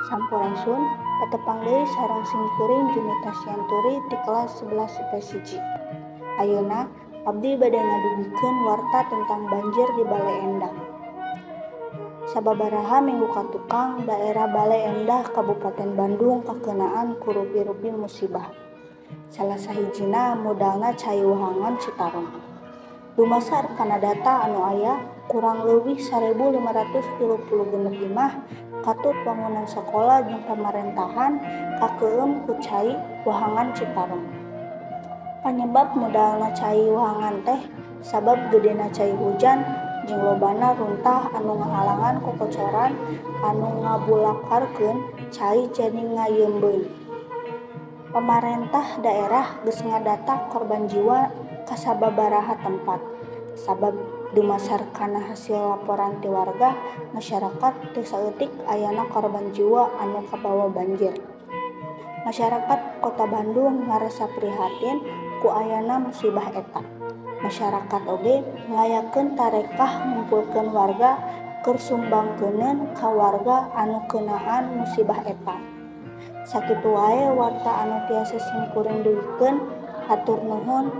Sampurasun, patepang deui sareng simkuring Junita Sianturi ti kelas 11 IPS 1. Ayeuna abdi bade ngadugikeun warta tentang banjir di Baleendah. Sababaraha minggu katukang, daerah Baleendah, Kabupaten Bandung, kakeunaan ku rupi-rupi musibah. Salah sahijina mudalna cai wahangan Citarum. Dumasar kana data anu aya, kurang leuwih 1536 imah katut wangunan sakola jeung pamarentahan kakeueum ku cai wahangan Citarum. Panyebab mudalna cai wahangan teh sabab gedena cai hujan jeung lobana runtah anu ngahalangan kokocoran anu ngabulakarkeun cai jadi ngayeumbeun. Pamarentah daerah geus ngadata korban jiwa ka sababaraha tempat, sabab dumasar kana hasil laporan ti warga masyarakat teu saeutik ayana korban jiwa anu kabawa banjir. Masyarakat Kota Bandung ngarasa prihatin ku ayana musibah eta. Masyarakat oge ngayakeun tarekah ngumpulkeun warga keur sumbangkeuneun ka warga anu keunaan musibah eta. Sakitu wae warta anu tiasa simkuring dugikeun, hatur nuhun.